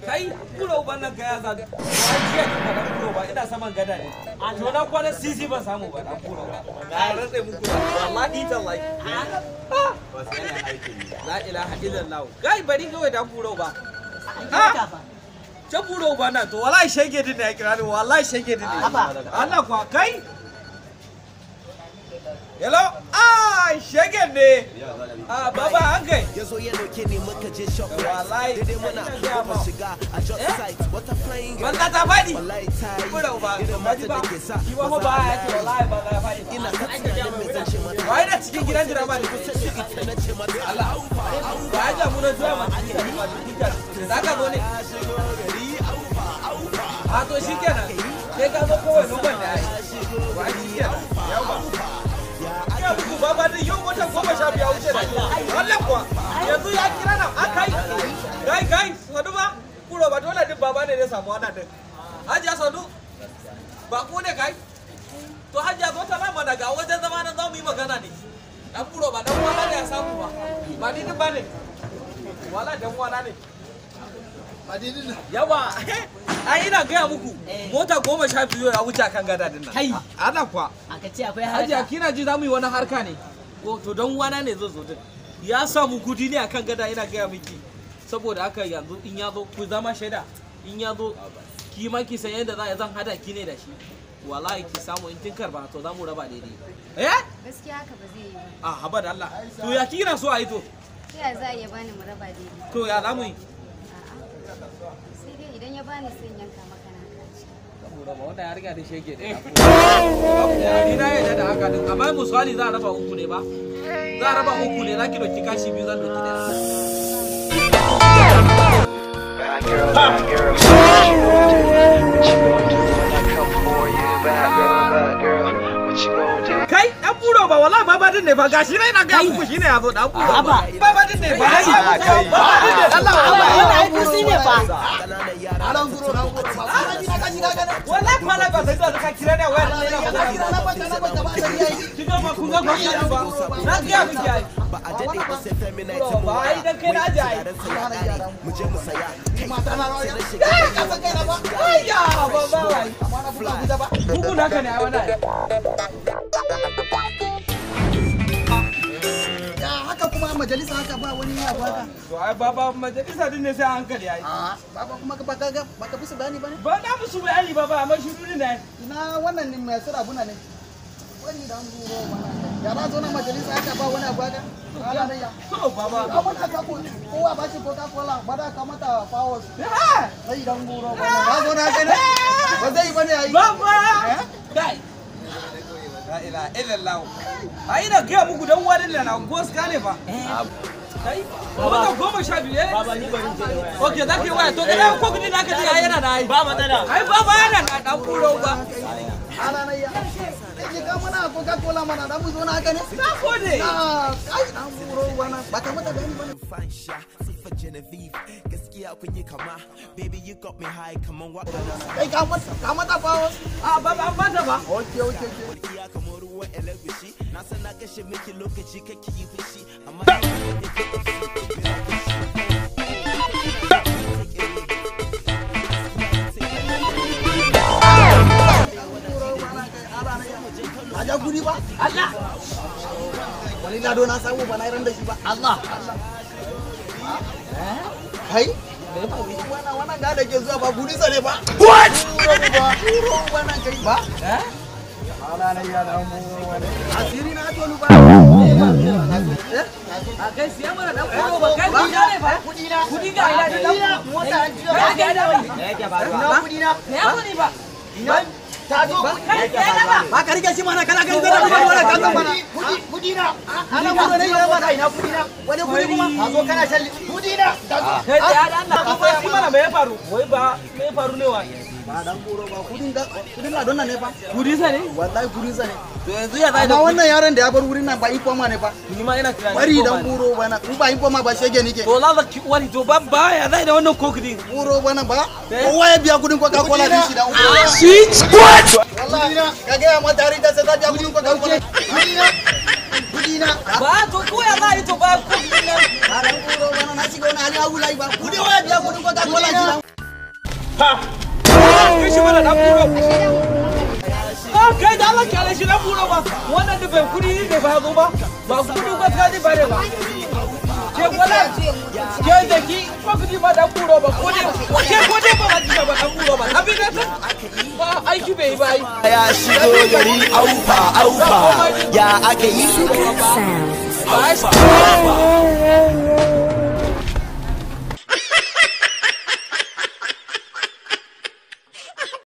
Kai kura uban nan ka ya sa. Ai jiya kin faɗa kura ba ina saman gada ne. To na kwana sisi ban samu ba dan kura ba. Na rantse muku wallahi tallahi. La ilaha illallah. Kai bari kawai dan kura ba. Ta buro ba na to wallahi shege din ne ya kira ni wallahi shege din ne. Allah kuwa kai. Hello? Ah, shege ne. Ah, baba an kai. Yazo ya dauke ni muka je shop. Wallahi daidai muna kofar shiga a just site. What a flying girl. Banza ta faɗi. Wallahi ta yi. Buro ba. Irin mata da ke sa. Shi ma ba ya ce wallahi ba za ya faɗi. Ina ta tunanin me zan ce mata. Wai na cikin gidan drama ne. Ita na ce mata. Allah. Ba ya mu na zuwa ma cikin gidan. Za ka zo ne. A to shi kenan. Sai ka zo kawai noman da ai. Wa shi kenan. Yawa. Ya muku baba din yau watan 15 wuce da shi. Allah kuwa. Yanzu ya kira na akai. Kai kai sanu ba. Kuro ba dole din baba ne zai samu wannan din. Hajiya sanu. Ba ku ne kai. To Hajiya zo ta nan mana ga wajen zama nan za mu yi magana ne. Dan kuro ba dan uwana ne ya samu ba. Ba ni din ba ne. Wala dan uwana ne. Yawa, ai ina gaya muku mota 12 ya wuce kan gada din nan. Kai. Ana kuwa. Aka ce akwai Hajiya harka. kina ji za mu yi wani harka ne. Ko to don wana ne zai zo din. Ya samu kudi ne akan gada ina gaya miki. Saboda haka yanzu in ya zo ku zama shaida. In ya zo ki ma ki san yadda za a zan hada ki ne da shi. Wallahi ki samu in kin karba to za mu raba daidai. Eh? Gaskiya haka ba zai yi ba. A haba da Allah. To ya kina so a yi to? Ta ya za a iya bani mu raba daidai? To ya za mu yi? A'a. Sai dai idan ya bani sai in yanka maka naka a ciki. Saboda ba wannan ya riga da shege ne. Ni na yarda da haka din amma misali za a raba uku ne ba? Za a raba uku ne za ki ɗauki kashi biyu zan ɗauki ɗaya. Bad girl, bad girl, what you gonna do? What you gonna do when I come for you? Bad girl, bad girl, what you gonna do? Kai dan buro ba wallahi baba din ne fa gashi na ina ga muku shine yazo dan buro ba. Baba din ne ba. Baba din ne Allah Wannan wallahi. ai kusi ne fa. Alan guro na guro ba. Kana ji na ka ji na ka na. Wallahi kwana ba sai da ka kira ne wayar ne Ka na kira na ba na ba ta ba sai yayi. Ki ga ma kun ga ba ba. Na ga miki ai. Ba a daɗe ba sai feminite Buro ba ai dan kai na ji ai. mu je mu saya. Kai Mata na rawa. sai na shiga Kai ka san kai na ba. Ai ya baba wai. Amma na buga buga ba. Bugu naka ne ai wannan. Ya haka kuma majalisa haka ba wani abu haka. To ai baba majalisa din ne sai a hankali ai. A baba kuma ka baka ga baka bisa bayani ba ne? Ba na musu bayani baba amma shiru ne ai. Ina wannan ne mai sura abuna ne. Wani dan guro mana. Ya ba zo na majalisa haka ba wani abu haka. Ala ne ya. To baba. Abun aka ko kowa ba shi Coca Cola ba da ka mata powers. Ah! Sai dan guro bana. Ba zo na haka ne? Ba zai yi bane ai. Baba! Kai! La ilaha illallah. Ai ina gaya muku dan wani da na goska ne fa. Kai, mota 12 eh? Baba ni bari je da waya. Okay, za ka yi waya. To ka dawo ko kudi naka ce ai yana da ai. Ba matsala. Ai baba yana da dan kuro ba. Ala ne ya. Kai ka mana Coca Cola mana da mu zo na haka ne? Na gode. Na kai dan guro bana. Ba ka mata bayani bane. Fansha, sifa Genevieve, gaskiya kun yi kama. Baby you got me high, kaman waka na Kai ka mata ka mata powers. A baba an bata ba. Okay okay okay. walƙiya kamar ruwan elegushi. Na san na kashe miki lokaci kake yi fushi, amma Na ja guri ba? Allah. Wani lado na samu ba na yi ran da shi ba. Allah. Kai? Wannan wannan ga da ke zuwa ba guri sa ne ba. What? Ba guro wannan kai ba. Eh? Ala ne ya da mu wani. Asiri na tonu ba. Eh? A kai siya mana dan kuro ba kai kudi ne fa. Kudi na. Kudi ga ina da dan Mota an jiya. Kai ga ina wai. Me yake faruwa? Ina kudi na. Me ya kudi ba? Ina ta zo. Kai siya na ba. Ba ka rike shi mana kana gani zai da mana ka san mana. Kudi kudi na. Ana gudu ne ya mana ina kudi na. Wani kudi kuma? Ka zo kana shan kudi na. Ta zo. Kai siya da Allah. Ko ba mana me ya faru? Wai ba me ya faru ne wa? Ba dan goro ba kudin da kudin ladon nan ne fa. Kudi sa ne? Wallahi kudin sa ne. To yanzu ya zai da Amma wannan yaron da ya bar wurin nan ba informa ne fa. Ni ma ina tunani. Bari dan goro bana. In ba informa ba shege nike. To za ki wani to ba ba ya zai da wannan kokudin. Goro bana ba. Kowa ya biya kudin Coca Cola din shi dan goro. Sweet what? Wallahi ka ga ma tare da sai ta biya kudin Coca Cola. Kudi na. Kudi na. Ba to ko ya za yi to ba kokudin nan. Ba dan goro bana na shiga wani hali hagu lai ba. Kudi wa ya biya kudin Coca Cola shi dan. Kai shi mana dan buro. Ah, kai da Allah kyale shi dan buro ba. Wannan da bai kudi ne ba zo ba. Ba kudi ba ka ba ne ba. Ke wala ke da ki ba kudi ba dan buro ba ko dai ke ko dai ba ki ba dan buro ba. Abin da ba aiki bai ba ai. Ya shigo gari aufa aufa ya aka yi Ba.